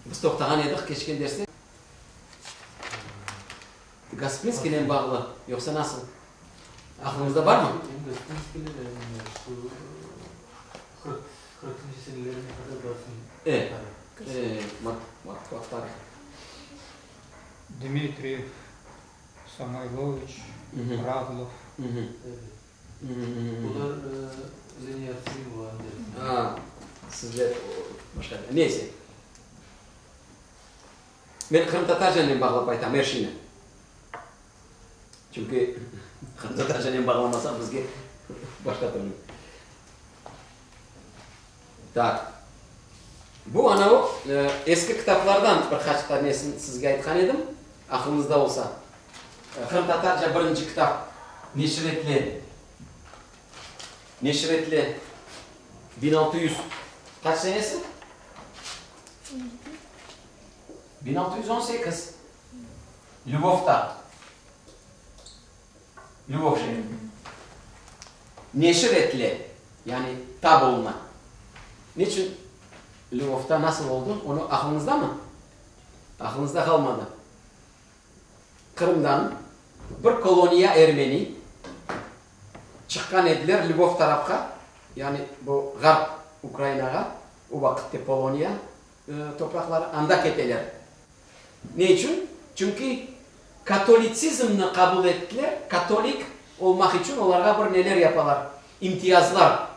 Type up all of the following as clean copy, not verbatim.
Biz toqtağan edik keçken derste. Gasprinskiynen bağlı, yoqsa nasıl? Aqlıñızda barmı? Em Gasprinskiynen, em şu qırqıncı senelerine qadar barsın. E, e, matbuat tarihı. Dmitriyev, Samoyloviç, Radlov. Olar Leniye Arsenyevovanıñ dersi. A, sizler başqa. Neyse. Men qırımtatarcanen bağlap aytam er şeyni. Çünki qırımtatarcanen bağlamasaq bizge başqa türlü. Tak. Bu ana o eski kitaplardan bir qaç tanesini sizge aytqan edim, aqlıñızda olsa. Qırımtatarca birinci kitap neşir etile, neşir etile 1600 qaç senesi? 1618. Lvovta. Lvov şeerinde. Neşir etile, yani tab oluna. Neçün Lvovta nasıl oldı, onı aqlıñızdamı? Aqlıñızda qalmadı. Qırımdan bir koloniya ermeni çıqqan ediler Lvov tarafqa, yani bu Ğarp Ukrainağa, o vaqıtte Poloniya topraqları, anda keteler. Ne içün? Çünki katolitsizmni qabul ettiler, katolik olmaq içün olarğa bir neler yapalar, imtiyazlar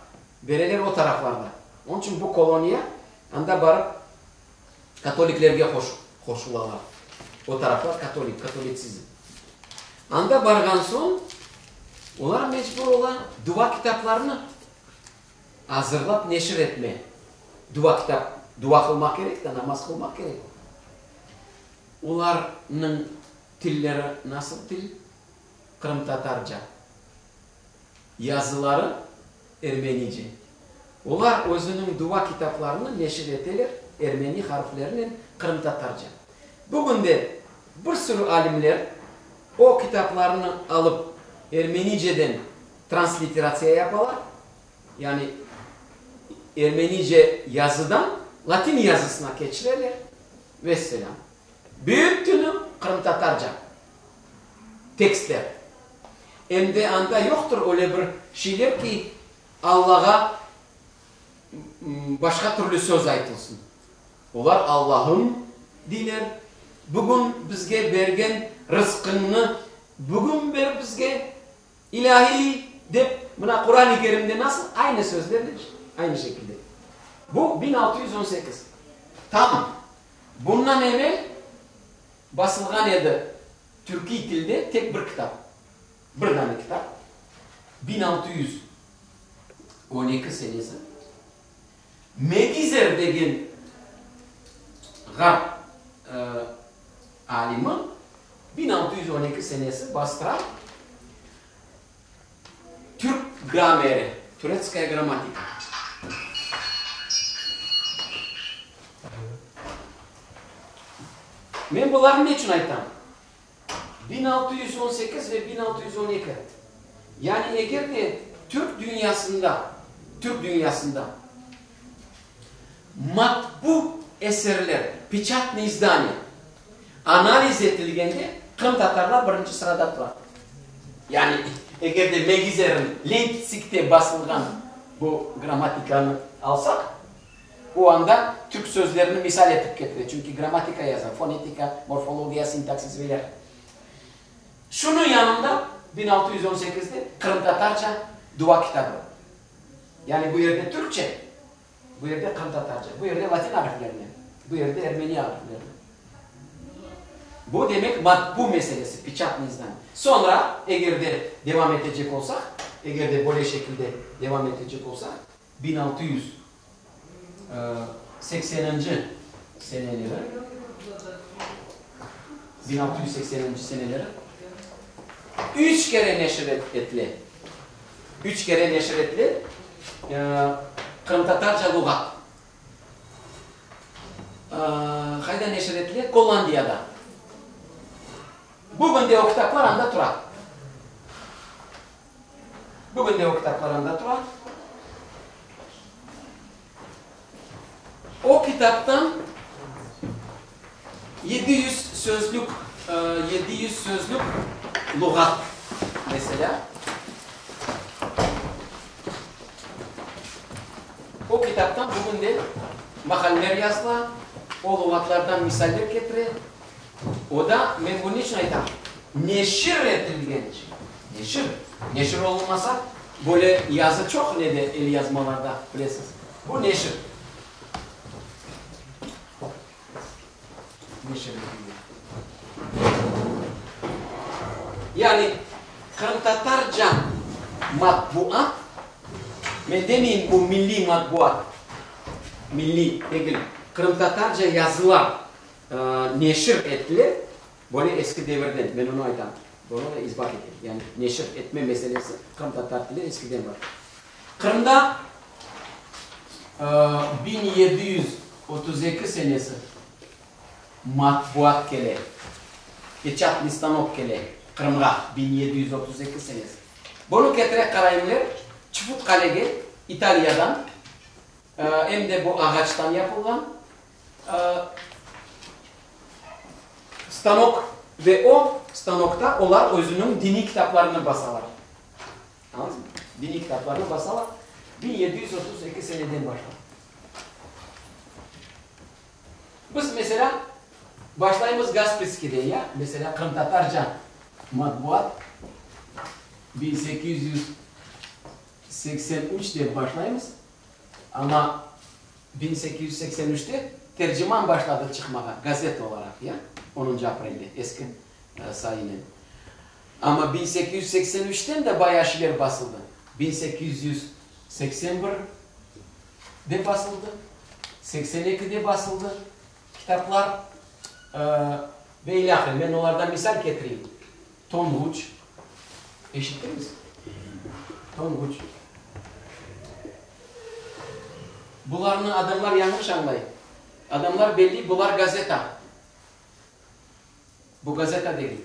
bereler o taraflarda. Onıñ içün bu koloniya anda barıp katoliklerge qoşulalar. O taraflar katolik, katolitsizm. Anda barğan soñ olar mecbur ola dua kitaplarını azırlap neşir etme. Dua kitap, dua qılmaq kerek de, namaz qılmaq kerek. Olarnıñ tilleri nasıl til? Qırımtatarca. Yazıları ermenice. Olar özüniñ dua kitaplarını neşir eteler ermeni harflerinen qırımtatarca. Bugün de bir sürü alimler o kitaplarnı alıp ermeniceden transliteratsiya yapalar, yani ermenice yazıdan latin yazısına keçireler, vesselâm. Bütüni qırımtatarca tekstler. Em de anda yoqtır öyle bir şeyler ki, Allağa başqa türlü söz aytılsın. Olar Allahım deyler, bugün bizge bergen rızqıñnı bugün ber bizge, İlâhiy, dep, mına Quran-ı Kerimde nasıl, aynı sözlernen, aynı şekilde. Bu 1618. Tam bundan evel basılğan edi türkiy tilde tek bir kitap. Bir dane kitap. 1612 senesi. Megizer degen ğarp alimi 1612 senesi bastıra Türk grameri, Turetskaya grammatika. Men bularnı ne içün aytam? 1618 ve 1612. Yani eger de Türk dünyasında, Türk dünyasında matbu eserler, peçatnıy izdaniya, analiz etilgende qırımtatarlar birinci sırada tura. Yani eger de Megizerniñ Leyptsigte basılğan bu grammatikanı alsaq, O anda türk sözlerini misal etip ketire, çünki grammatika yaza, fonetika, morfologiya, sintaksis ve ilâhre. Şunıñ yanında 1618-de qırımtatarca dua kitabı. Yani bu yerde türkçe, bu yerde qırımtatarca, bu yerde latin ariflerinen, bu yerde ermeni ariflerinen. Bu, demek, matbu meselesi, peçatnıy izdaniye. Soñra, eger de devam etecek olsaq, eger de böyle şekilde devam etecek olsaq, 1680-nci seneleri, 1680-nci seneleri üç kere neşir etile, üç kere neşir etile qırımtatarca luğat. Qayda neşir etile? Gollandiyada. Bugün de o kitaplar anda tura. Bugün de o kitaplar anda tura. O kitaptan. 700 sözlük, 700 sözlük luğat, meselâ. O kitaptan bugün de maqaleler yazıla, o luğatlardan misaller ketire. O da, men bunı niçün aytam, neşir etilgen şey. Neşir. Neşir olunmasa, böyle yazı çoq nede, elyazmalarda, bilesiz. Bu neşir. Neşir etilgen. Yani, qırımtatarca matbuat, men demeyim bu milliy matbuat, milliy degil, qırımtatarca yazılar neşir etile, böyle eski devirden, men onı aytam, bunı da isbat etem, yani neşir etme meselesi qırımtatar tili eskiden bar. Qırımda 1732 senesi matbuat kele, peçatnıy stanok kele Qırımğa 1732 senesi. Bunı ketire karaimler Çufut Qalege İtaliyadan, em de bu ağaçtan yapılğan stanok ve o stanokta olar özüniñ diniy kitaplarını basalar. Añladınızmı? Diniy kitaplarını basalar 1732 seneden başlap. Biz, meselâ, başlaymız Gasprinskiyden, ya, meselâ, qırımtatarca matbuat 1883 dep başlaymız, amma 1883-te Terciman başladı çıqmağa gazeta olaraq, ya, onuncı aprelde, eski sayınen. Amma 1883-ten de bayağı şeyler basıldı. 1881 de basıldı, 82 de basıldı kitaplar ve ilâhre. Men olardan misal ketireyim. Tonğuç, eşittiñiz? Tonğuç. Bularnı adamlar yañlış añlay. Adamlar belli, bular gazeta. Bu gazeta degil.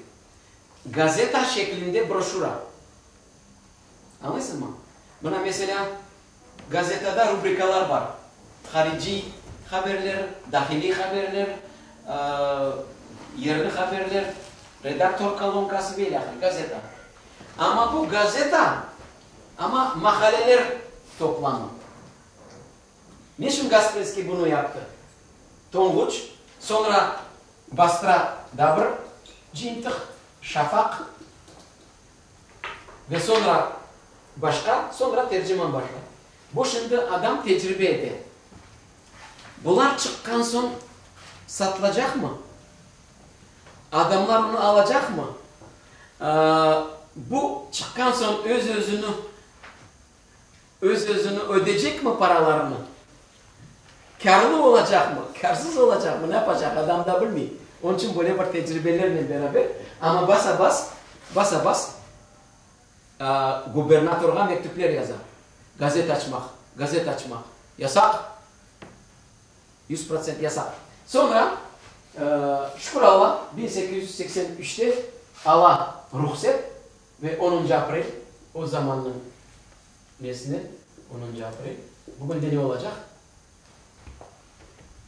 Gazeta şeklinde broşüra. Añlaysızmı? Mına, meselâ, gazetada rubrikalar bar, hariciy haberler, dahiliy haberler, yerli haberler, redaktor kolonkası ve ilâhre, gazeta. Amma bu gazeta, amma maqaleler toplamı. Neçün Gasprinskiy bunı yaptı? Tonğuç, soñra bastıra daa bir cıyıntıq, Şafaq ve soñra başqa, soñra Terciman başlay. Bu şimdi adam tecribe ete. Bular çıqqan soñ satılacaqmı? Adamlar onı alacaqmı? Bu çıqqan soñ öz-özüni Öz-özüni ödecekmi paralarını? Kârlı olacaqmı, kârsız olacaqmı, ne yapacaq, adam da bilmey. Onıñ içün böyle bir tecribelernen beraber, amma basa-bas, basa-bas gubernatorğa mektüpler yaza, gazet açmaq, gazet açmaq yasaq, 100% yasaq. Soñra, şükür Alla, 1883-te ala ruhset ve onuncı aprel, o zamannıñ Nesine? Onuncı aprel. Bugün de ne olacaq?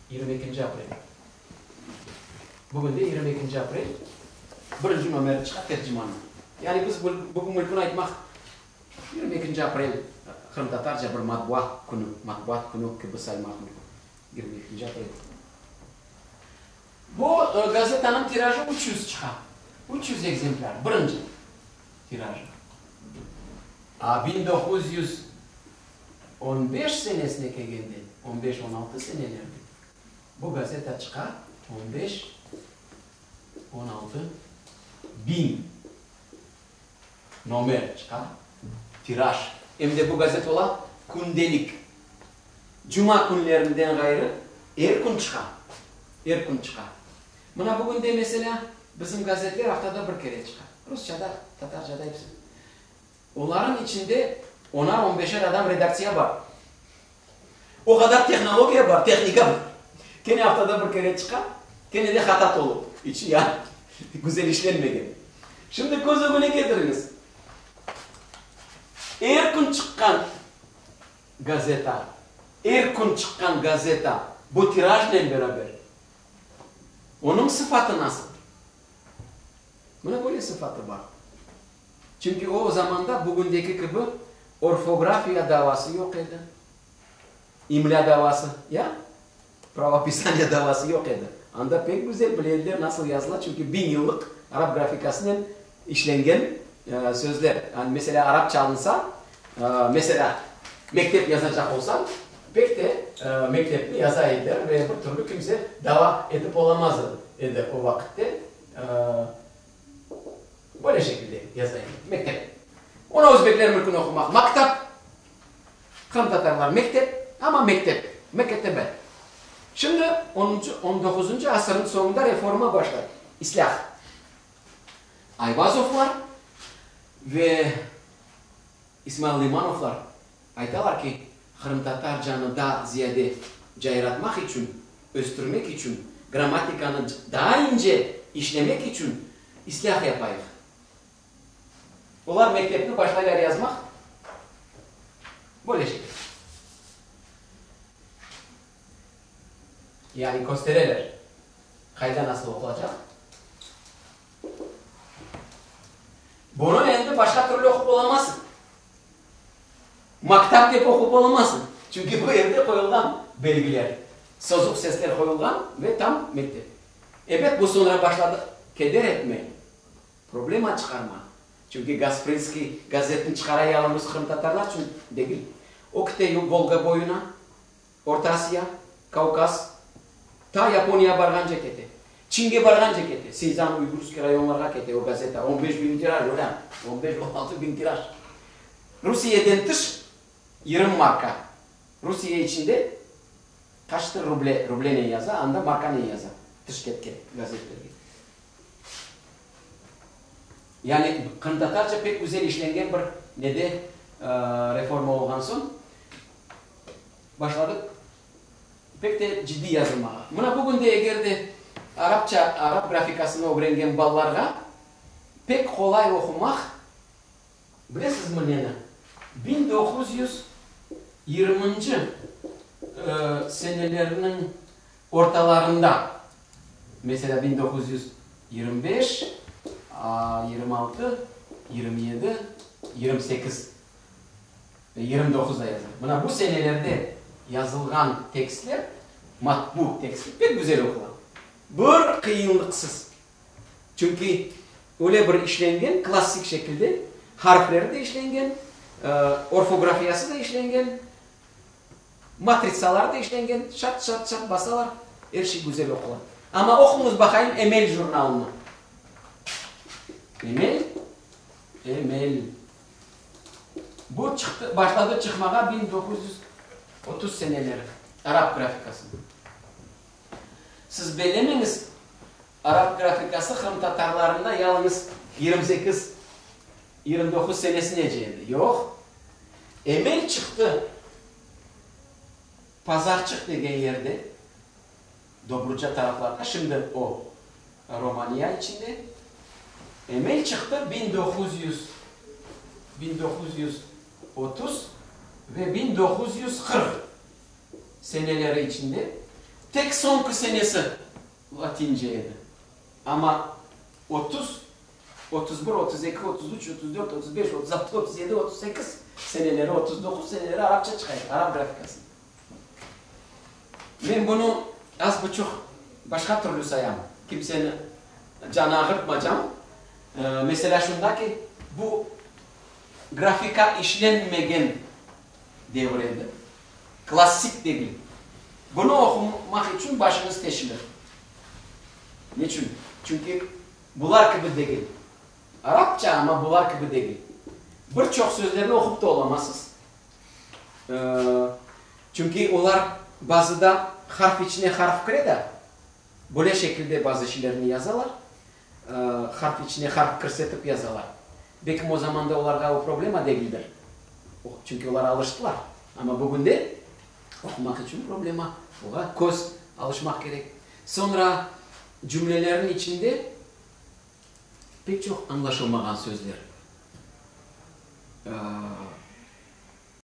Yigirmi ekinci aprel. Bugün de yigirmi ekinci aprel. Birinci nomeri çıqa Tercimannıñ. Yani biz bugün mülkün aytmaq, yigirmi ekinci aprel qırımtatarca bir matbuat künü, matbuat künü kibi saymaq mülkün. Yigirmi ekinci aprel. Bu gazetanıñ tirajı üç yüz çıqa. 300 ekzemplâr, birinci tirajı. A 1915 senesine kelgende, on beş, on altı senelerde, bu gazeta çıqa on beş, 16 biñ nomer çıqa, tiraj. Em de bu gazeta ola kündelik. Cuma künlerinden ğayrı er kün çıqa. Er kün çıqa. Mına bugün de, meselâ, bizim gazetler aftada bir kere çıqa. Rusçada, tatarcada episi. Olarnıñ içinde onar, on beşer adam redaktsiya bar. O qadar tehnologiya bar, tehnika bar. Kene aftada bir kere çıqa, kene de hata tolu. İçi ya güzel işlenmegen. Şimdi köz ögüne ketiriñiz. Er kün çıqqan gazeta, er kün çıqqan gazeta bu tirajnen beraber. Onıñ sıfatı nasıl? Mına böyle sıfatı bar. Çünki o zamanda bugündeki kibi orfografiya davası yoq edi, imlâ davası, ya? Pravopisaniye davası yoq edi. Anda pek güzel bile ediler nasıl yazıla, çünki biñ yıllıq arap grafikasınen işlengen sözler. Yani, meselâ, arapça alınsa, meselâ, mektep yazacaq olsañ, pek te mektepni yaza ediler ve bir türlü kimse dava etip olamaz edi o vaqıtte. Böyle şekilde yaza ediler, mektep. Onı özbekler mümkün oqumaq, maktap. Qırımtatarlar mektep, amma mektep, MKTB. Şimdi onuncı, on doquzuncı asırnıñ soñunda reforma başlay, islâh. Ayvazovlar ve İsmail Leymanovlar aytalar ki, qırımtatarcanı daa ziyade cayratmaq içün, östürmek içün, grammatikanı daa ince işlemek içün islâh yapayıq. Olar mektepni başlaylar yazmaq böyle şekilde. Yani köstereler, qayda nasıl oqulacaq. Bunı endi başqa türlü oqup olamazsıñ. Maktap dep oqup olamazsıñ. Çünki bu yerde qoyulğan belgiler, sozuq sesler qoyulğan ve tam mektep. Ebet, bu soñra başladı keder etme. Problema çıqarma. Çünki Gasprinskiy gazetni çıqara yalıñız qırımtatarlar içün degil. O kite Volga boyuna, Orta Asiya, Kavkaz, ta Yaponiyağa barğance kete. Çinge barğance kete. Sinzân, Uygurskiy rayonlarğa kete o gazeta. On beş biñ tiraj, olân, on beş, on altı biñ tiraj. Rusiyeden tış yirmi marka. Rusiye içinde qaçtır ruble, rublenen yaza, anda markanen yaza tış ketken gazetlerge. Yani qırımtatarca pek güzel işlengen bir nede reforma olğan soñ başladı pek de ciddiy yazılmağa. Mına bugün de eger de arapça, arap grafikasını ögrengen balalarğa pek qolay oqumaq, bilesizmi neni? 1920-nci senelerniñ Ortalarında, meselâ, 1925, 26, 27, 28 ve 29 da yazılı. Mına bu senelerde yazılğan tekstler, matbu tekstler pek güzel oqula. Bir qıyınlıqsız. Çünki öyle bir işlengen, klassik şekilde, harfleri de işlengen, orfografiyası da işlengen, Matritsalar da işlengen, şat-şat-şat basalar, er şey güzel oqula. Amma oquñız baqayım Emel jurnalını. Emel, Emel. Bu çıqtı, başladı çıqmağa 1930 seneleri, arap grafikasında. Siz belemeñiz, arap grafikası qırımtatarlarında yalıñız 28, 29 senesinece edi. Yoq. Emel çıqtı Pazarçıq degen yerde, Dobruca taraflarda, şimdi o Romaniya içinde. Emel çıqtı 1900, 1930 ve 1940 seneleri içinde. Tek soñki senesi latince edi. Amma 30 31, 32, 33, 34, 35, 36, 37, 38 seneleri, 39 seneleri arapça çıqa edi, arap grafikasında. Men bunı az buçuq başqa türlü sayam, kimseni canı ağırtmacam. Mesele şunda ki, bu grafika işlenmegen devir edi, klassik degil. Bunı oqumaq içün başıñız teşilir. Neçün? Çünki Bular kibi degil. Arapça, amma bular kibi degil. Bir çoq sözlerni oqup da olamazsız. Çünki olar bazıda harf içine harf kire de, böyle şekilde bazı şeylerni yazalar, harf içine harf kirsetip yazalar. Belkim o zamanda olarğa o problema degildir, çünki olar alıştılar. Amma bugünde oqumaq içün problema, oğa köz alışmaq kerek. Soñra Cümlelerniñ içinde pek çoq añlaşılmağan sözler.